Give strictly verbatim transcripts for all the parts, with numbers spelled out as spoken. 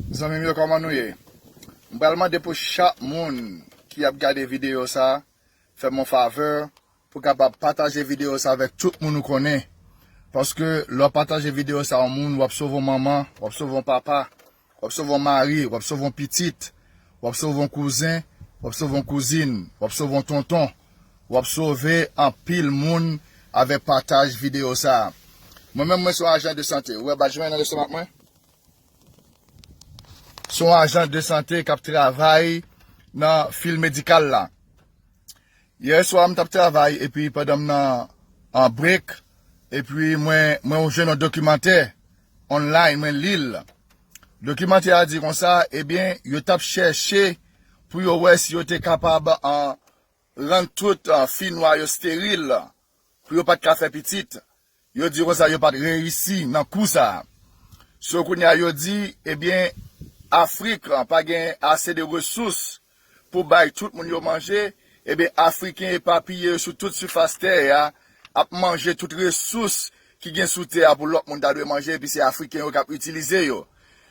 Zanmi m yo, kòman nou ye? M pral mande pou chak moun ki ap gade videyo sa, fè m yon favè pou kapab pataje videyo sa avèk tout moun ou konnen. Paske lè w pataje videyo sa yon moun, w ap sove yon manman, w ap sove yon papa, w ap sove yon mari, w ap sove yon pitit, w ap sove yon kouzen, w ap sove yon kouzin, w ap sove yon tonton, w ap sove anpil moun avèk pataj videyo sa. Mwen menm, mwen se yon ajan de sante. Ou wè badj mwen nan lestomak mwen? Se yon ajan de sante k ap travay nan fil medikal la. Yè swa, m t ap travay, epi pandan m nan an break, epi mwen, mwen jwenn yon dokimantè online, mwen li l. Dokimantè a di konsa, ebyen, yo t ap chèche pou yo wè si yo te kapab an, rann tout an, fi nwa yo steril, pou yo pa t ka fè pitit. Yo di konsa yo pa t reyisi nan kou sa a. So kounye a yo di, ebyen, Afrik pa gen ase de resous pou bay tout moun yo manje, ebyen, Afriken epapiye sou tout sifas tè a ap manje tout resous ki gen sou tè a pou lòt moun ta dwe manje, epi se Afriken yo k ap itilize yo.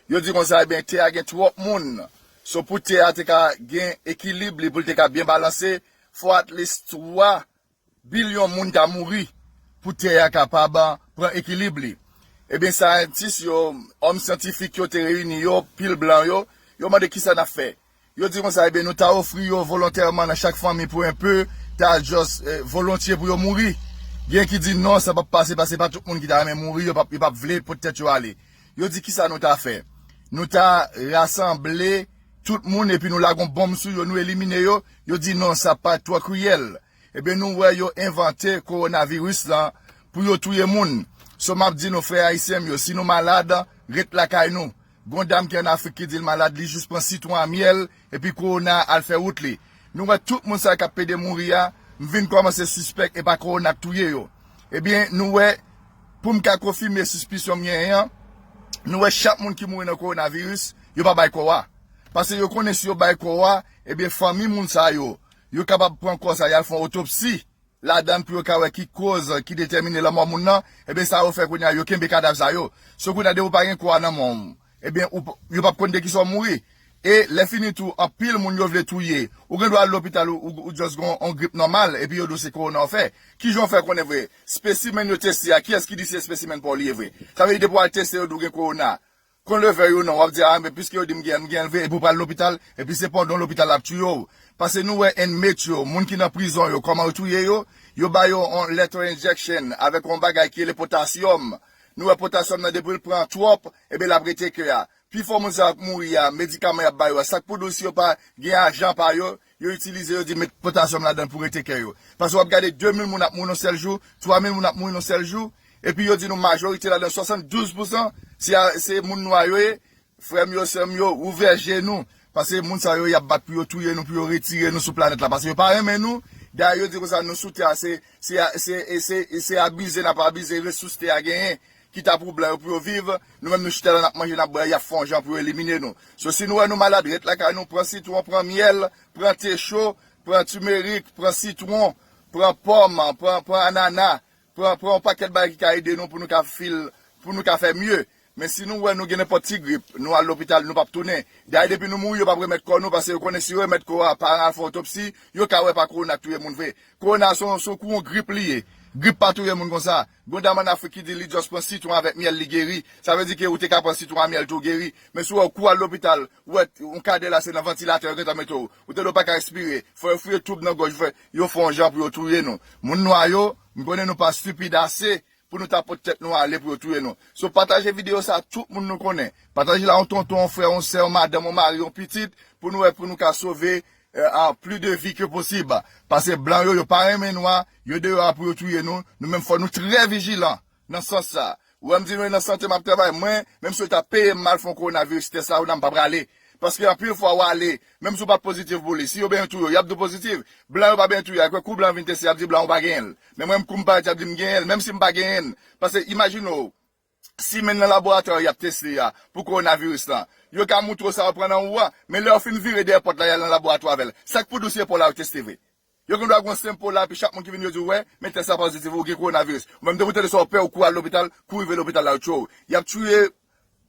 Yo di konsa, ebyen, tè a gen twòp moun. So pou tè a te ka gen ekilib li, pou l te ka byen balanse, fò at least twa bilyon moun ta mouri pou tè a kapab pran ekilib li. Ebyen, syantis yo, òm syantifik yo te reyini yo, pil blan yo, yo mande kisa n ap fè. Yo di konsa, ebyen, nou ta ofri yo volontèman nan chak fanmi pou enpe, ta just, eh, volontye pou yo mouri. Gen ki di non, sa p ap pase, paske pa tout moun ki ta renmen mouri, yo p ap, yo p ap vle pot tèt yo ale. Yo di kisa nou ta fè. Nou ta rasanble tout moun epi nou lage yon bonm sou yo, nou elimine yo. Yo di non, sa pa twò kriyèl. Ebyen, nou wè yo envante kowonaviris lan pou yo touye moun. So, m ap di nou, frè ayisyen m yo, si nou malad, ret lakay nou. Gon dam ki ann Afrik ki di l malad, li jis pran sitwon a myèl, epi kowona al fè wout li. Nou wè tout moun sa k ap pede mouri a, m vin kòmanse sispèk e pa kowona k touye yo. Ebyen, nou wè, pou m ka konfime sispisyon m genyen an, nou wè chak moun ki mouri nan kowonaviris, yo pa bay kò a. Paske yo konnen si yo bay kò a, ebyen, fanmi moun sa yo, yo kapab pran kò sa, y al fè yon otopsi ladan l pou yo ka wè ki koz ki detèmine lanmò moun nan, ebyen, sa yo fè kounye a, yo kenbe kadav sa yo. So kounye a, depi w pa gen kò a nan men w, ebyen, ou p-, yo p ap konn de kisa w mouri. E lè fini tou, anpil moun yo vle touye. Ou gen dwa al lopital, ou, ou, ou just gen yon grip nòmal, epi yo di w se kowona w fè. Kijan w fè konnen vre? Spesimèn yo teste a, kiyès ki di se spesimèn pa w li ye vre? Sa vle di depi w al teste, yo di w gen kowona. Kon leve yo non, w ap di, a, men piske yo di m gen, m gen vre, epi w pral lopital, epi se pandan w lopital l ap touye w. Paske nou wè inmate yo, moun ki nan prizon yo, kòman yo touye yo? Yo ba yo yon lethal injection avèk yon bagay ki rele potasyòm. Nou wè potasyòm nan depi l pran twòp, ebyen l ap rete kè a. Pifò moun sa yo k mouri a, medikaman y ap ba yo a, sa k pou di w si yo pa gen ajan pa yo, yo itilize, yo di met potasyòm ladan l pou rete kè yo. Paske w ap gade de mil moun ap mouri yon sèl jou, twa mil moun ap mouri yon sèl jou, epi yo di nou majorite ladan, swasanndouz pousan, se a, se moun nwa yo ye. Frè m yo, sè m yo, ouvè je nou, paske moun sa yo, y ap bat pou yo touye nou, pou yo retire nou sou planèt la, paske yo pa renmen nou. Dayè, yo di konsa, nou sou tè a, se, se, se, se, se abize n ap abize resous tè a genyen, ki ta pou blan yo pou yo viv, nou menm nou chita la n ap manje, n ap bwè, y ap fè yon jan pou yo elimine nou. So, si nou wè nou malad, ret lakay nou, pran sitwon, pran myèl, pran te cho, pran timerik, pran sitwon, pran pòm, pran, pran anana, pran, pran yon pakèt bagay ki ka ede nou pou nou ka fil, pou nou ka fè mye. Men si nou wè nou gen nenpòt ti grip, nou al lopital, nou p ap tounen. Dayè, depi nou mouri, yo p ap remèt kò nou, paske yo konnen si yo remèt kò a, pa al fè otopsi, yo ka wè pa kowona k touye moun vre. Kowona se yon, se yon kou yon grip li ye. Grip pa touye moun konsa. Gon dam ann Afrik ki di li just pran sitwon avèk myèl, li geri. Sa vle di ke ou te ka pran sitwon a myèl tou, ou geri. Men si w wè ou kou al lopital, ou wè yon kadè la se nan vantilatè yo gentan mete w. Ou tande w pa ka respire. Fò yo fouye toub nan gòj ou, fè, yo fè yon jan pou yo touye nou. Moun nwa yo, m konnen nou pa stipid ase pou nou ta pot tèt nou ale pou yo touye nou. So, pataje videyo sa a, tout moun nou konnen. Pataje l a yon tonton, yon frè, yon sè, yon madanm, yon mari, yon pitit, pou nou wè, pou nou ka sove, euh, a, plis de vi ke posib. Paske blan yo, yo pa renmen nwa, yo deyò a pou yo touye nou. Nou menm fò nou trè vijilan nan sans sa. Ou wè m di nou e nan sante m ap travay. Mwen, menm si yo ta peye m al fè yon kowonaviris tès la, ou nan m pa prale. Paske anpil fwa w ale, menm si w pa t pozitif pou li, si yo benyen touye w, y ap di w pozitif. Blan yo pa benyen touye, akwè kou blan vin teste, y ap di blan ou pa genyen l. Men mwen, kou m parèt, y ap di m genyen l, menm si m pa genyen l. Paske imajine w, simenn nan laboratwa y ap teste a pou kowonaviris lan. Yo ka moutre w sa yo pran nan ou a, men lè yo fin vire dèyè pòt la, y al nan laboratwa avè l. Sa k pou di w si se pa w la yo teste vre? Yo gen dwa gen yon senp po la, epi chak moun ki vin yo di w, wè, men tès la pozitif, ou gen kowonaviris. Ou menm depi w tande sa, w pè, ou kouri al lopital, kou rive lopital la, yo tchwe w. Y ap touye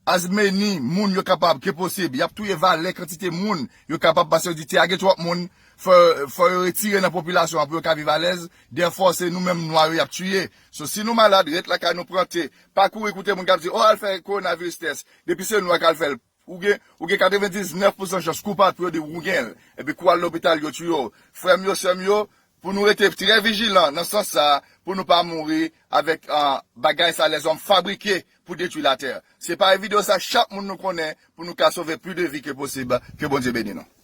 as many moun yo kapab ke posib. Y ap touye valè kantite moun yo kapab, paske yo di te age twòp moun, fò, fò yo retire nan popilasyon an pou yo ka viv alèz. Dèfò se nou menm nwa yo y ap tiye. So si nou malad, ret lakay nou, pran te. Pa kouri koute moun k ap di, o, al fè kowonaviris tès. Depi se nwa k al fè l, ou gen, ou gen katrevendiznèf pousan chans koupab pou yo di w ou gen l. Epi kou al lopital, yo tiye w. Frè m yo, sè m yo, pou nou rete trè vijilan nan sans sa, pou nou pa mouri avèk, ah, bagay sa lèzòm fabrike pou detwi latè. Se pa videyo sa, chak moun nou konnen, pou nou ka sove plis de vi ke posib. Ke Bondye beni nou.